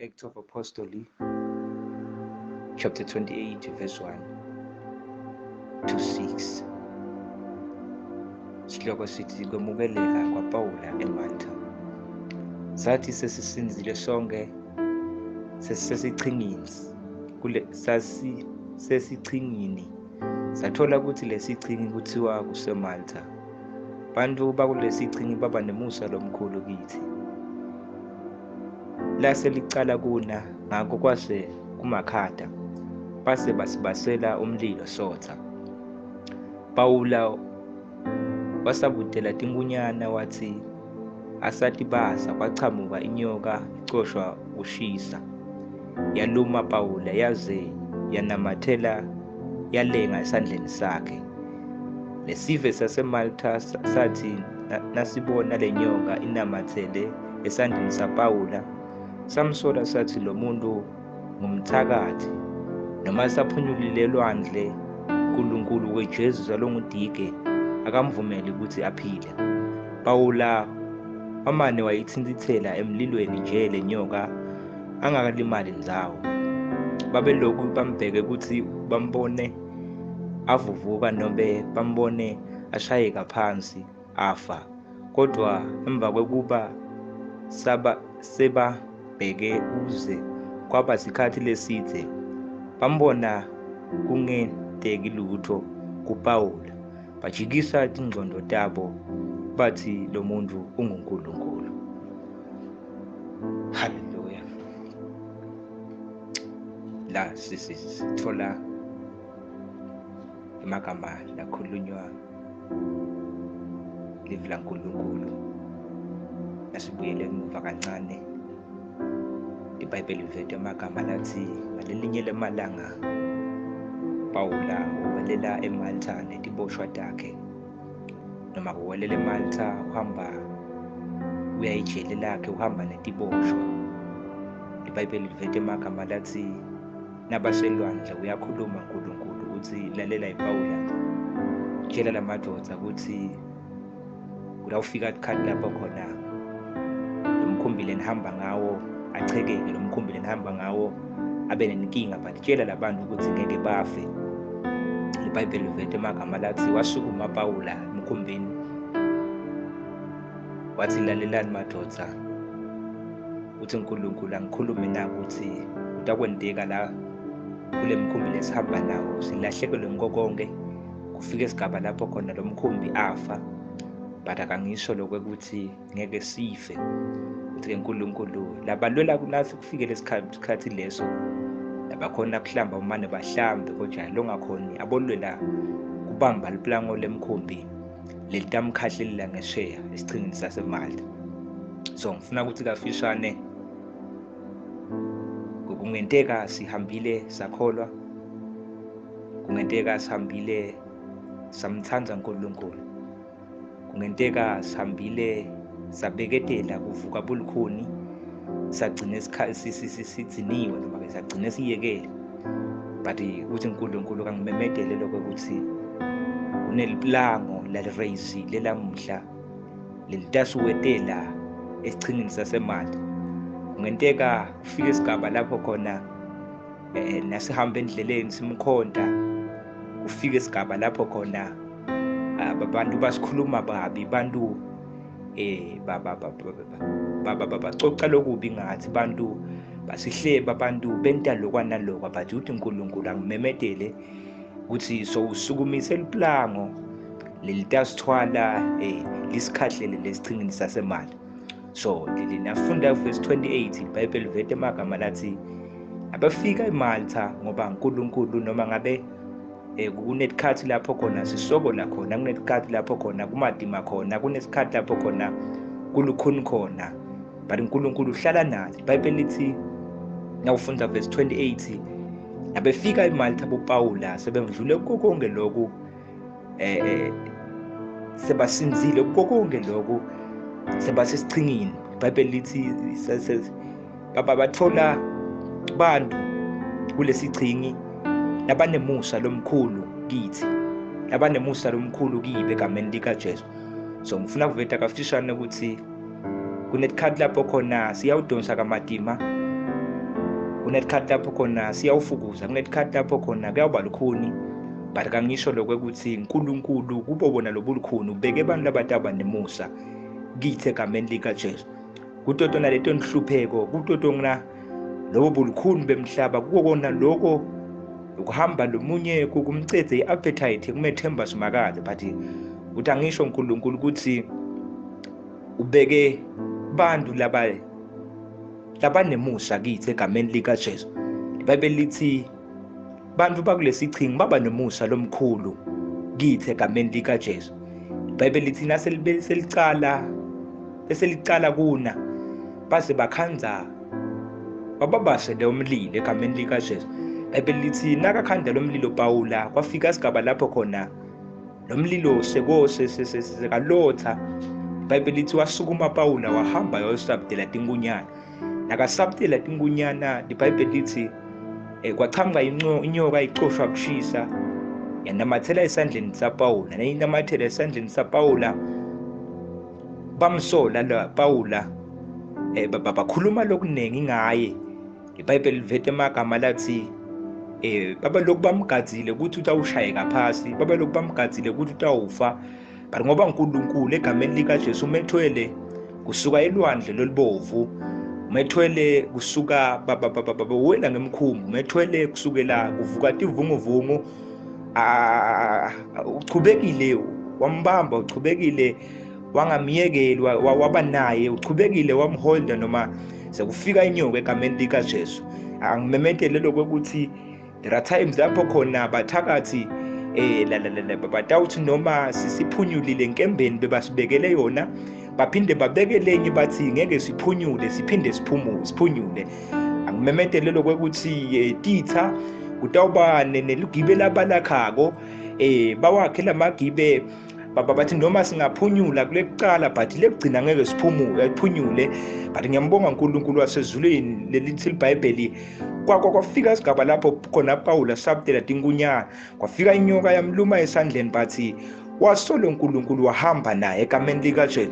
Acts of Apostoli, chapter 28, verse 1 to 6. Sihloko sithi kwemukeleka kwaPawula eMalta. Sathi sesisinzile sonke sesesichingini kule sasi sesichingini sathola ukuthi lesichingi kuthiwa kuseMalta. Bantu bakulesichingi baba nemusa lomkhulu kithi. Lase licala kuna ngakho kwase kumakhada base basibasela umlilo sotha. Pawula wasabutela tinkunyana wathi asatibasa kwachamuka inyoka icoshwa kushisa yaluma Pawula yaze yanamathela yalenga esandleni sakhe. Lesive saseMalta sathi nasibona le nyoka inamathele esandleni saPawula samsola sathi lo muntu ngumthakathi noma saphunyulile elwandle uNkulunkulu weJesu longudike akamvumeli ukuthi aphile. Pawula wamane wayithintithela emlilweni nje le nyoka angakalimali ndzawo. Babelokhu bambheke ukuthi bambone avuvuka nobe bambone ashayeka phansi afa, kodwa emva kwekuba sebabheke uze kwaba sikhathi leside bambona kungenteki lutho kuPawula, bajikisa tingcondo tabo bathi lo muntu unguNkulunkulu. Haleluya. La sisithola emagama lakhulunywa livi laNkulunkulu. Asibuyele emuva kancane, iBhayibheli livete amagama lathi ngalelinye lemalanga Pawula uwelela eMalta netiboshwa takhe, noma uwelela eMalta uhamba uya ejele lakhe uhamba netiboshwa. IBhayibheli livete amagama lathi nabaselwandle uyakhuluma uNkulunkulu uthi lalela iPawula, tshela lamadoda ukuthi kulawufika isikhathi lapho khona lo mkhumbi lenihamba ngawo achekeke, lo mkhumbi lenihamba ngawo abe nenkinga, but tshela labantu ukuthi ngeke bafe. IBhayibheli livete amagama lathi wasukuma Pawula emkhumbini wathi lalelani madoda, uthi uNkulunkulu angikhulume na ukuthi utakwenteka la kule mkhumbi lesihamba nawo silahlekelwe ngiko konke, kufike isigaba lapho khona lo mkhumbi afa, but akangisho lokho ukuthi ngeke sife. Uthi uNkulunkulu labalwela kunathi kufike lesikhathi leso labakhona kuhlamba umane bahlambe, kodwa longakhoni abolwela kubamba liplango lemkhumbi lelitamkhahlelela ngesheya esichingini saseMalta. So ngifuna ukuthi kafishane kungenteka sihambile sakholwa, kungenteka sihambile samthanda uNkulunkulu, kungenteka sihambile sabeketela kuvuka bulukhuni sagcina sigciniwe noma ke sagcina siyekele, but uthi uNkulunkulu kangimemedele lokho ukuthi kuneliplango lalireyizile lamuhla lelitasiwetela esichingini saseMalta. Kungenteka kufike isigaba lapho khona nasihamba endleleni simkhonta, kufike isigaba lapho khona abantu basikhuluma babi, bantu bacoca lokubi ngathi, bantu basihleba, abantu benta lokwa nalokwa, but uthi uNkulunkulu angimemedele ukuthi sowusukumise liplango lelitasithwala lisikhahlele lesichingini saseMalta. So linafunda verse 28 iBhayibheli livete amagama lathi abafika eMalta ngoba uNkulunkulu noma ngabe kunesikhathi lapho khona sisokola khona, kunesikhathi lapho khona kumadima khona, kunesikhathi lapho khona kulukhuni khona, but uNkulunkulu uhlala nathi. iBhayibheli lithi nawufunda verse 28 abefika eMalta boPawula sebendlule konke lokhu, sebasinzile konke lokhu, sebasesichingini. iBhayibheli lithi bathola bantu kulesichingi labanemusa lomkhulu kithi, labanemusa lomkhulu kibe egameni likaJesu. So ngifuna kuveta kafishane ukuthi kunesikhathi lapho khona siyawudonsa kamadima, Kunesikhathi lapho khona siyawufukuza, kunesikhathi lapho khona kuyawuba lukhuni, but kangisho lokho ukuthi uNkulunkulu kubo bona lobulukhuni ubeke abantu abataba nemusa kithi egameni likaJesu. Kutotona leto nhlupheko, kutotona lobo bulukhuni bemhlaba, kukona lokho ukuhamba lomunye kumcedze i-appetite kumethemba Simakade. But uthi angisho uNkulunkulu ukuthi ubeke bantu labanemusa kithi egameni likaJesu. IBhayibheli lithi bantu bakulesichingi baba nomusa lomkhulu kithi egameni likaJesu. IBhayibheli lithi naselicala beselicala kuna base bakhanza bababasele umlilo egameni likaJesu. IBhayibheli lithi nakakhanda lo mlilo Pawula kwafika isigaba lapho khona lo mlilo sekalotha. IBhayibheli lithi wasukuma Pawula wahamba yosabdela tingunyana. Nakasabdela tingunyana iBhayibheli lithi kwachamuka inyoka icoshwa kushisa yanamathela esandleni saPawula. Nayinamathela esandleni saPawula bamsola la Pawula, bakhuluma lokuningi ngaye. iBhayibheli livete amagama lathi babalokhu bamgadzile ukuthi utawushayeka phasi, babalokhu bamgadzile ukuthi utawufa, but ngoba uNkulunkulu egameni likaJesu umethwele kusuka elwandle lolubovu, umethwele kusuka babawela ngemkhumbi, umethwele kusukela kuvuka tivunguvungu, uchubekile wambamba, uchubekile wangamyekeli, waba naye, uchubekile wamholda noma sekufika inyoka egameni likaJesu. Angimemetele lokho ukuthi there are times lapho khona bathakathi batawuthi noma sisiphunyulile enkembeni bebasibekele yona, baphinde babeke lenye bathi ngeke siphunyule, siphinde siphunyule. Angimemetele lokho ukuthi titha kutawuba nelugibe labalakhako, bawakhe lamagibe baba bathi noma singaphunyula kulekucala but lekugcina ngeke siphunyule. But ngiyambonga uNkulunkulu wasezulwini, lelithi iBhayibheli kwafika isigaba lapho khona Pawula sabdela tingunyana, kwafika inyoka yamluma esandleni, but wasolo uNkulunkulu wahamba naye egameni likaJesu.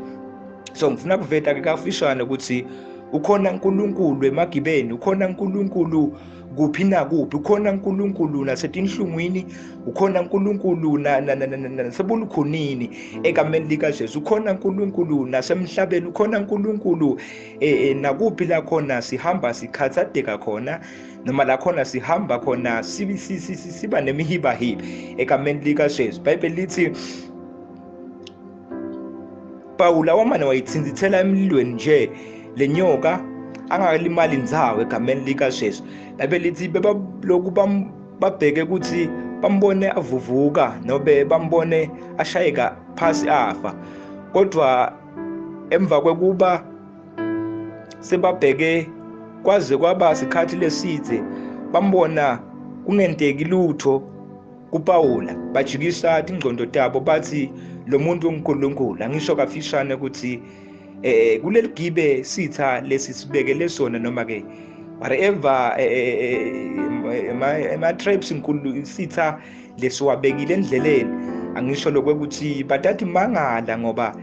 So ngifuna kuveta ke kafishane ukuthi ukhona uNkulunkulu emagibeni, ukhona uNkulunkulu kuphi nakuphi, ukhona uNkulunkulu nasetinhlungwini, ukhona uNkulunkulu nasebulukhunini egameni likaJesu, ukhona uNkulunkulu nasemhlabeni, ukhona uNkulunkulu nakuphi la khona sihamba sikhathadeka khona, noma la khona sihamba khona siba nemihibahiba egameni likaJesu. IBhayibheli lithi Pawula wamane wayithinzithela emlilweni nje lenyoka angakalimali indzawo egameni likaJesu. IBhayibheli lithi bebalokhu babheke ukuthi bambone avuvuka nobe bambone ashayeka phasi afa, kodwa emva kwekuba sebabheke kwaze kwaba sikhathi lesidze bambona kungenteki lutho kuPawula, bajikisa tingcondo tabo bathi lo muntu uNkulunkulu. Angisho kafishane ukuthi kuleli gibe sitha lesi sibekele sona, noma ke whatever ema traps inkulu sitha lesiwabekile endleleni, angisho lokho ukuthi batathi mangala ngoba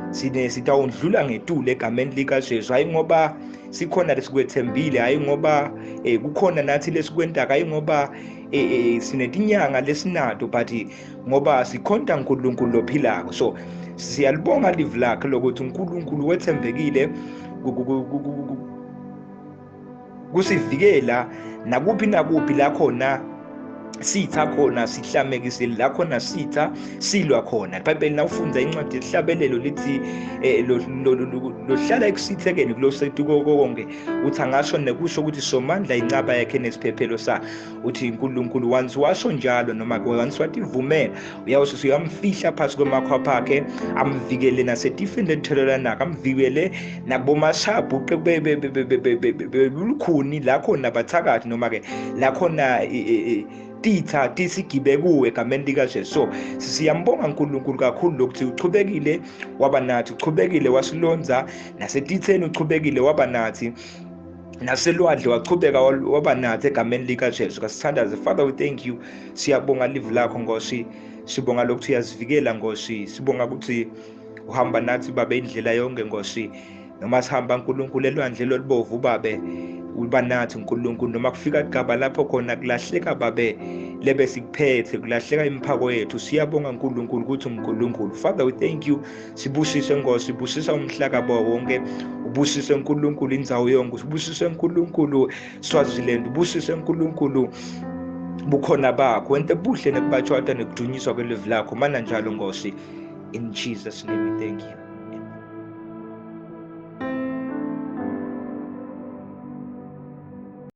sine sitawundlula ngetulu egameni likaJesu. Hayi ngoba sikhona lesikwethembile, hayi ngoba kukhona nathi lesikwentaka, hayi ngoba sinetinyanga lesinato, but ngoba sikhonta uNkulunkulu lophilako. So siyalibonga live lakhe lokuthi uNkulunkulu wethembekile kusivikela nakuphi nakuphi la khona sitha khona sihlamekisile, la khona sitha silwa khona. iBhayibheli nawufunda incwadi yesihlabelelo lithi lohlala ekusithekeni kulosetuko konke, uthi angasho nekusho ukuthi Somandla incaba yakhe nesiphephelo sakhe. Uthi uNkulunkulu once washo njalo, noma once wativumela, uyawususa uyamfihla phasi kwemakhwapha akhe, amvikele nasetifeni lethelelwanako, amvikele nakubomashabhuqe bulukhuni la khona bathakathi, noma ke la khona titha tisigibe kuwe egameni likaJesu. So siyambonga uNkulunkulu kakhulu lokuthi uchubekile waba nathi, uchubekile wasilonza nasetitheni, uchubekile waba nathi naselwandle, wachubeka waba nathi egameni likaJesu. Kasithandaze. Father, we thank you. Siyabonga live lakho Nkosi, sibonga lokuthi uyasivikela Nkosi, sibonga ukuthi uhamba nathi Babe indlela yonke Nkosi. Noma sihamba uNkulunkulu elwandle lolubovu Babe, Uba nathi uNkulunkulu noma kufika igaba lapho khona kulahleka babe lebe sikuphethe, kulahleka imphako yethu. Siyabonga uNkulunkulu ukuthi uNkulunkulu. Father, we thank you. Sibusise Nkosi, sibusisa umhlaba wonke, ubusise uNkulunkulu indzawo yonke, sibusise uNkulunkulu Swaziland, ubusise uNkulunkulu bukhona bakho, wente buhle nekubatshwata nekudunyiswa kwelivi lakho mana njalo Nkosi. In Jesus name we thank you.